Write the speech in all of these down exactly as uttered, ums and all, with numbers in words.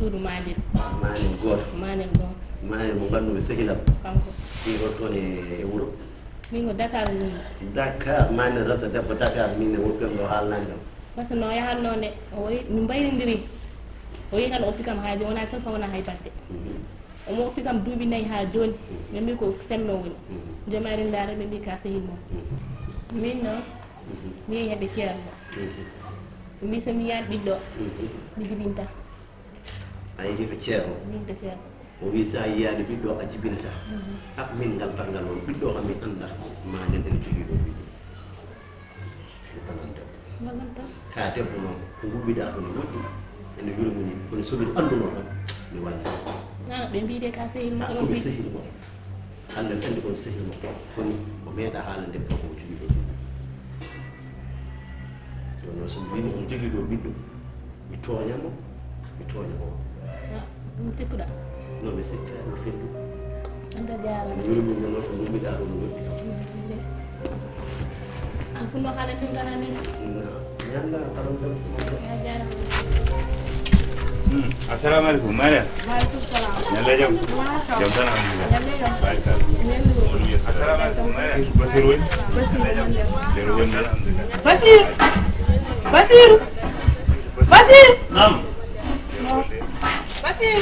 Suudu Manel. Manel gooto. Manel gooto. Manel mo nganndu-mi sehil am. Kanko. Ɗum ɗo toon e, e wuro. Min ko Dakar woni. Dakar, Manel rasa debbo Dakar, min e woppi am ɗo haalnaani kam. Parce que no yahatnoo nde, o wi, min mbayrindiri. O wi kan o oppi kam haaji, wonaa téléphone, wonaa hay batte. Mhm. Omo oppi kam duuɓi nayi haa jooni. Mhm. Min mbi ko semno woni. Mhm. Jomaade ndaara, min mbi ka sehil mum. Mhm. Min noon, mhm, mi yehi hedde ceerno. Mhm. Min mbi so mi yiyaani ɓiɗɗo, mhm, mi jibinta. A yehi to ceerno? Min to ceerno. O wi so a yiyaani ɓiɗɗo, a jibinta. Mhm. Ah, min ngal banngal noon, ɓiɗɗo kam mi annda, ma nden ene jogii ɗo ɓiɗɗo. Ko banan debbo. Banan tan. Ka debbo noon, ko ngummiɗaa ko ne woɗɗi. Ene yurmini, kono so miɗo annduno tan, mi walla. Nana, ɓe mbiide ka sehil mo, ah, ko mi sehil mo. Allah ene anndi kono sehil mo ko. Kono o meeɗa haalande kanko o jogii ɗo ɓiɗɗo. Ɗum noon, so mi wiima omo jogii ɗo ɓiɗɗo, mi tooña mo, mi tooña mo. Ah, ɗum cikkuɗaa? Non, mi sikka, mi felli. Anta jaaraama. Mi yurmii mo noon, ko ngummiɗaa ɗo no woɗɗi. An fu no haala min ngara min. Na, mi annda, karam tan. A jaaraama. Hmm, assalamu alaikum, Mariam. Wa alaikum salam. Yalla jam? Wa kam. Jam tan, alhamdulillah. Yalla jam. Barikalla. Min woni. Assalamu alaikum, Mariam. Basiru woni? Basiru woni. Nder woni, alhamdulillah. Basiru! Basiru! Basiru! Naam. Basiru!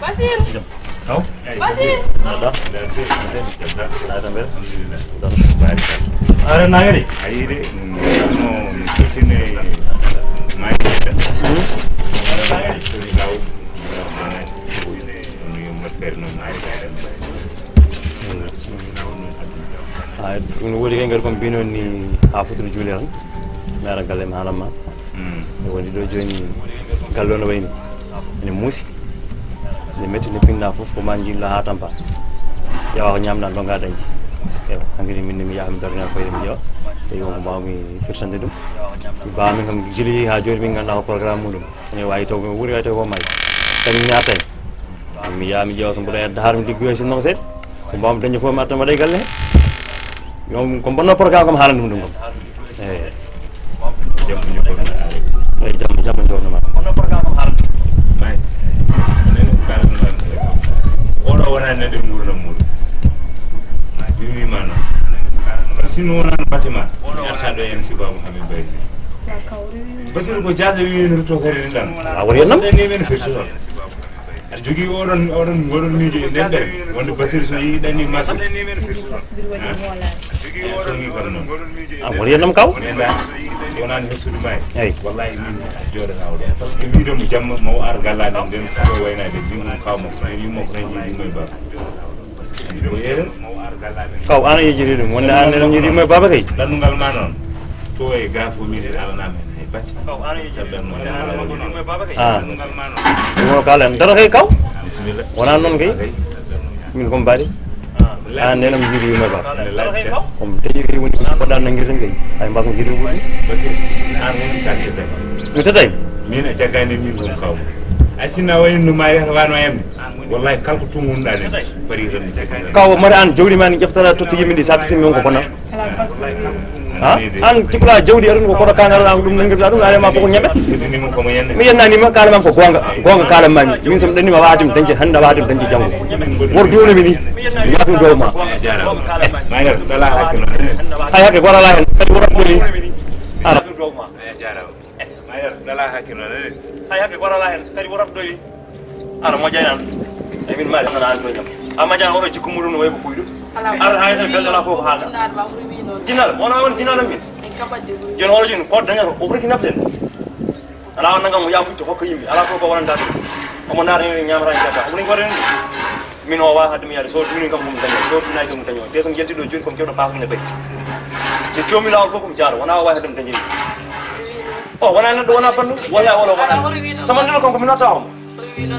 Basiru! Jam. Aw? Basiru! Naɗa? Naɗa mbel? Alhamdulillah. Barikalla. Are nangari? Ayi de, mm, no, mi fotini maayi de. Hmm? Sori law. Ay, ɗum no woodi kay, ngati ko mbino ni, haa futuro juule tan. Mi ara galle mi haalan ma. Mm. Mi woni ɗo jooni, galle o no wayni. Ene muusi. Ne metti, ne pinɗa fof, ko ma njilla haa tampa. Ƴeewa ko ñamɗa, ndonga dañde. Ewa, hankadi min ne mi yaha, mi darnina koyɗe mi ƴeewa. Tawi won ko mbawmi firtande ɗum. Mi mbawmi kam gila yehi haa jooni, min ngannda ko programme muɗum. Ene wawi taw ko wuuri, wawi taw ko maayi. Kadi mi naatay. Mi yaha mi ƴeewa so mboɗo hedda har mi liggoya sinno ko seeɗa. Ko mbawmi dañde fof mi arta mi waɗa e galle he. Yo, ko bonno programme kam haalande ɗum ɗum kam. Eyi. Jamma jokkoma. Eyi, jamma, jamma jokkoma. May. Nani ko kalanno ma. Oɗo wona neɗɗo nguurna muɗum. Mi wima noon. Sinno wonano batema. Mi arta ɗo en sibabu hamin bayni. Basiru ko jaasa wiyen rutto kadi ɗan. A woni yennam? Ɗan ni men firti toon. Aɗa jogii oɗon, oɗon, oɗon miijo e nder ɓernde, wonde Basiru so yii ɗanni ma so. Eyi, toŋi kam noon. A woni yennam kaw? Nenda, so wonaani hessude ma e. Eyi. Wallahi min jooɗanaa o ɗo. Parce que mbiɗo mo jamma mo ar gala men nden fof waynaade min ɗum kaw makko. Min yumma ko tan jiiɗi yumma e baaba. Ko erreur. Kaw, an a yejjiti ɗum, wonde an nena jiiɗi yumma e baaba kay. Ɗannungal ma noon. To e ga fof min alanama hen hay bati. Saldanno hen. Ah. Ɗum o kala en daro kay kaw. Bisimilla. Wona noon kay. Min ko mbaɗi. An nena mi jiiɗi yumma e baaba. Ene laaɓi ceerno. Komi taƴiri woni ko poɗɗa nangirde kay. Hay mbasa jiiɗi ko ɗum. Basi, an woni ka tetay. Mi tetay? Min a jaggani min ɗum kaw. Ay sinna wayi no mari hata wano yammi. Wallahi kala ko tungunɗa nen. Bari tan mi sekki. Kaw mari an jawdi ma ni ƴeftata totti yimɓe ɗi sa totti min ko bonat. Ha? An cikla jawdi aɗum ko koɗo kangal an ɗum nangirɗa ɗum arema fof ko ñebe. Mi yennanima kalamam ko gonga. Gonga kalam mami. Min som ɗannima watim dañde hannde watim dañde janngo. Wor duwnami ni. Mi yatu dow ma. Ay hakke gorala hen kadi wor ɗoni. Ara. Ay jarama. Mayar, nala hakke noon ene. Hay hakke gorala hen kadi wor ɗoni. Ara mo jaynan. Ay min mari nana an to jam. Amma jan oɗo jikku muɗum no way ko kuyɗo. Ara hay tan galɗo la fof ko haalda. Jinal, wona on jinal min. Joni oɗo joni ko dañata o ɓurki naften. Ala on nangam o yafutte hokka yimɓe. Ala fof ko wonanta ɗum. Omo naata hen ñamata hen jabba. Omo ni goɗen. Min o wawi haddemi yaade so duuni kam ɗum daño so duunaki ɗum daño te somi yalti ɗo joni komi kewɗo passe mum e payi. Mi joomi lawol fof komi jaaro wona o wawi haddemi dañde. O wona neɗɗo wona fannu wona wona wona. Sama ndino kanko mi notta omo.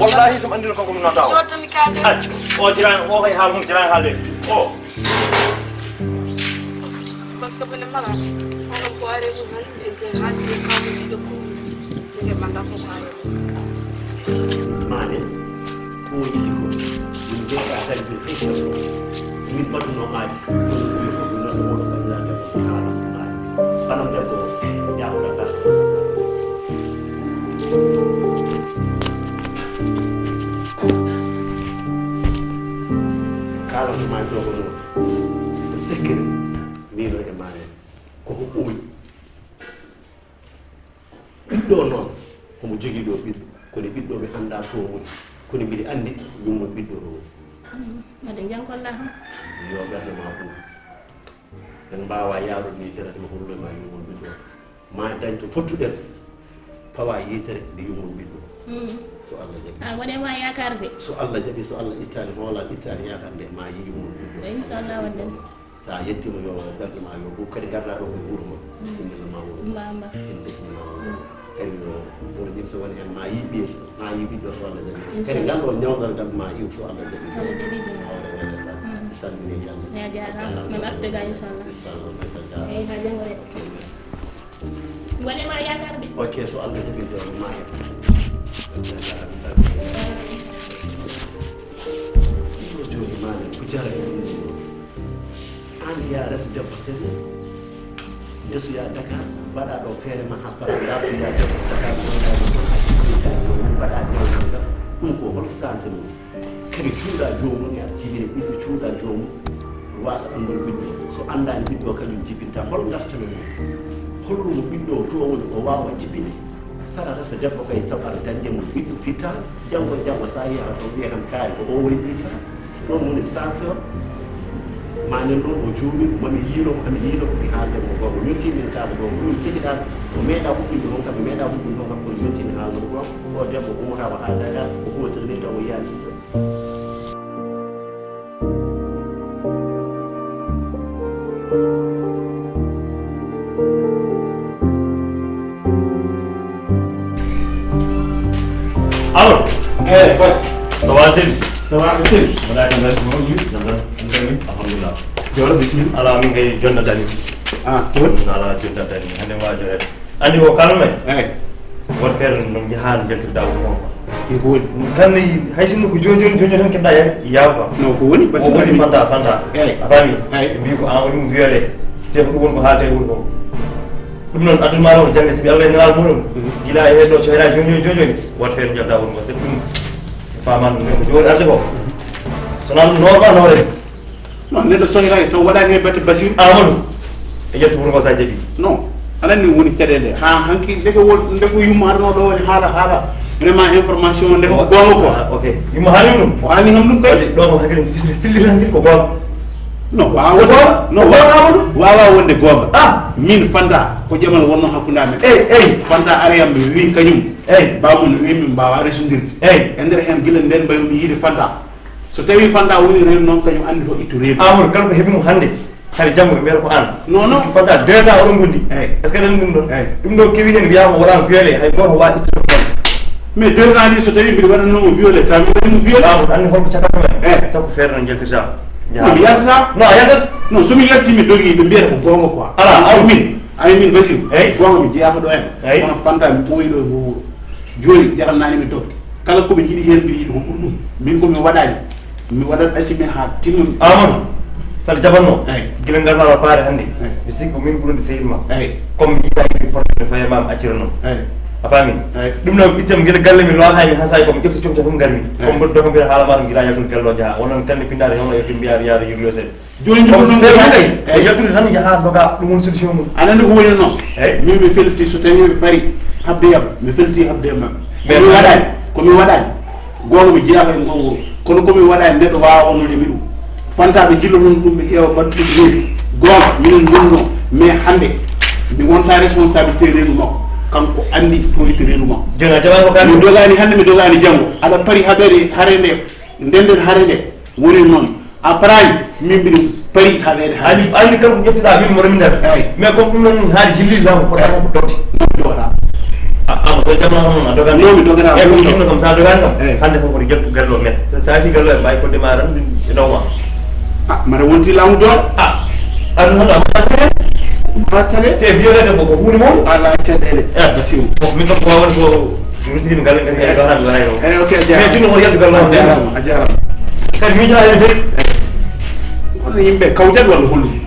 Wallahi sama ndino kanko mi notta omo. Ay o jirani o kay haal mum jirani haalde o. Parce que bene mala onon ko are mum han e je haalde kamujiɗo ko. Minen mannda ko maayo. Maane ko yiɗi ko min njeeɗa kadi min fecca ko min mbaɗuno maaji. Ɗum ko fof min noon oɗo banndiraaɓe ko kaala maaji. Banam debbo jaahoɗa kala. Alama ɗo ko noon. Ko sikkiri. Mino e mane. Ko ko ɓooyi. Ɓiɗɗo o noon, omo jogii ɗo ɓiɗɗo, kono ɓiɗɗo mi anndaa to woni, kono mbiɗa anndi yummum ɓiɗɗo ɗo woni. Mbaɗa jam ko Allah. Yo ɓernde ma ɓuuɓ. En mbaawa yaarude ni dara ɗum hollo ma yummum ɓiɗɗo. Ma dañ to pottuɗen, pawa yitere nde yummum ɓiɗɗo. So Allah jaɓi. A waɗe ma yaakaar de. So Allah jaɓi, so Allah ittani hoolal, ittani yaakaar nde, ma yi yummum ɓiɗɗo. Inchallah waɗen. Sa yettima yo ɓernde ma yo ɗum kadi garɗa ɗo ko wuuro ma. Bisimilla ma wuuro ma. Mbamba. En bisimilla ma wuuro ma. Kadi yo wuro yimɓe so woni hen ma yi ɓiye ma yi ɓiɗɗo so Allah jaɓi. Kadi ngal ɗo ñawdal ngal ma iw so Allah jaɓi. So Allah jaɓi. So Allah jaɓi. Salmini yalla. Ya jaaraama. Min artude ga inchallah. Inchallah. Machallah. Eyi ha janngo rek. Waɗe ma yaakaar de. Ok so Allah jaɓi ɗo ma iw. Machallah. Machallah. Ɗo joni mane ko jara e ɗum ɗo. An ya resa debbo sene ndesoya Dakar mbaɗa ɗo feere ma ha para dartoya debbo Dakar gonɗa ɗo ɗon a jibbinta jomum mbaɗa ñawgal ngal. Ɗum ko hol sanse mum? Kadi cuuɗa jomum ya jibine ɓiɗɗo cuuɗa jomum wasa anndol ɓiɗɗo so anndani ɓiɗɗo kañum jibinta hol dartano mum? Hollumo ɓiɗɗo o to woni o wawa jibbine? Sara resa debbo kay taw aɗa dañde mum ɓiɗɗo fitta janngo e janngo sa yeeha to wiya kam kaari ko o woni ɗi ka. Ɗon woni sens o. Manen ɗon o juumi mami yiilo mo ami yiilo ko mi haalde mo gonga yonti min kaaba ɗo min sehiɗa o meeɗa huɓɓinde on kam mi meeɗa huɓɓinde on kam kono yonti mi haalde mo gonga. O debbo umotama ha Dakar o huwatiri ni taw o yiyaani. Alo. Eh, bas. Ça va, Sidi? Ça va, Sidi? Wala jam tan ko moƴƴi. Jam tan. Jam tan. Alhamdulillah. Jooɗo, bismillah. Ala min kay jonda dani. Ah, ko woni? Ala jonda dani. Hande ma joɗe. Andi ko kalme. Eh. Won feere no jahan jaltirda ko ko. E ko woni? Tan ni hay sinno ko joni joni joni tan kedda yen. Yawa ba. No ko woni? Parce Ko que woni fanta fanta. Eh. A fami? Eh. Mbi ko an woni mo violé. Te ko ɗum woni ko haalde woni ko. Ɗum noon addunma ɗo jannde sibi Allah e nelaal muɗum gila e heddo coyra joni joni joni joni wat feere jalda woni ko c'est ɗum faman ɗum ko joni arde ko sona ɗum normal hoore non neɗɗo sohiraade taw waɗaani he batte basir amadou e ƴettu wuro ko sa jaɓi non aɗa anndi woni caɗeele ha hanki ndeke won ndeke yumma aɗano ɗo woni haala haala vraiment information ndeke ko goonga quoi ok yumma haali ɗum o haali kam ɗum kay ɗo ko hakkille fisri filliri hakkille ko goonga non wawa wonde non wawa wonde wawa wonde goonga ah min fanta ko jamal wonno hakkunde amen eyi eyi fanta arayam mi wi kañum eyi bamum no wi min mbawa resondirde eyi e nder hen gila nden mbayumi yiide fanta so tawi fanta woni rew noon kañum andi to ittu reedu amadou kala ko heeɓi mo hannde hay janngo ɓe mbiyata ko an non non fanta deux ans oɗon gondi eyi est ce que aɗa anndi ɗum ɗon eyi ɗum ɗo kewi heen wiyama wona violé hay goto wawa ittude mais deux ans ni so tawi mbiɗa waɗannoma violé taw mi waɗimo violé amadou anndi holko cakatma Eh. sabu feere no jaltirta no mi yaltata non a yaltat non somi yalti mi dogi ɓe mbiyata ko goonga quoi Ala, ay ala. min ay min basir Eyi. goonga mi jeeyaka ɗo en Eyi. kono fanta mi ɓooyi ɗo e ngo wuro joni jarannani mi dogde kala koɓe jiiɗi hen mbiɗa yiɗi ko ɓuri ɗum min komi waɗani mi waɗat asimi ha timmi amadou saɗa jaɓanno Eyi. gila ngarnaɗo faare hannde Eyi. mi sikki ko min ɓurunde sehil ma eyi comme mi yiɗa yiɗi portede faye mam accirano eyi a faami ɗum ɗo ittam gila galle mi looha mi hasay komi ƴefti comca fof garmi comme mboɗo doga mbiɗa haala maɗum gila yaltude gallo jaha wonon kalde pindaɗo hewno yettu mbiyaɗo yaade yurlo seeɗa joni kono jogol feere kay eyi yaltude tan yaha doga ɗum woni solution mum aɗa anndi ko woni noon Eyi. min mi felti so tawi ɓe paari habde yam mi felti habde maɓɓe Mais komi waɗani komi waɗani goonga mi jeeyaka e ngo wuro kono komi waɗani neɗɗo wawa wonnude mi ɗum fantaɓe jillotono ɗum ɓe ƴeewa mbaɗa ɗum reedu goonga minen gonno mais hannde mi wonta responsabilité reedu makko kanko anndi to itti reedu makko joni a jaɓani ko mi kalmi dogani hannde mi dogani janngo aɗa paari haɓede hare nde ndenden hare nde woni noon a paraani min mbiɗa paari haɓede hare andi andi kanko ƴeftuɗa min mo remindata Eyi. Mais comme ɗum noon haade jillil lamu ko tan ko dotti dogata ama so jamma kam a dogani Non, mi dogata. E ɗum jinno kam sa dogani kam Eyi. Hannde kam koto jaltu gallo men sa yalti gallo en mbawi fodde ma tan e nawma ah mata wonti laamu doole a aɗum hannde a battale te violé debbo ko hunde mawɗo ala caɗele Eh. basiru Bon, min kam ko wawani ko rutini mi galle ngati e gawran mi waray ɗo eyi ok a mais jarama jinno won yaltu gallo a jarama a jarama kadi miijo ene fewi kono yimɓe kawjat walla hollude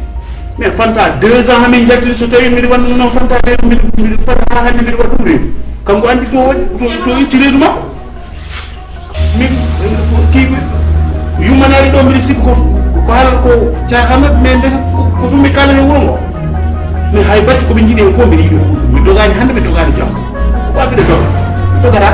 mais fanta deux ans hamin jaltiri so tawi mbiɗa waɗa noon fanta de mbiɗa mbiɗa fota ha hannde mbiɗa waɗa ɗum reedu kanko anndi to waɗi to to itti reedu makko min kiɓe yummanaari ɗo mbiɗa sikki ko Haala ko caaxaanat, mais ndeka ko, ko ɗum ɓe kaalani e wuro ngo. Mi hay batte ko ɓe njiɗi en fof, mbiɗa yiɗi o ɓuri ɗum. Mi dogaani hannde, mi dogaani janngo. Ko aɓe ɗe doga. Dogata.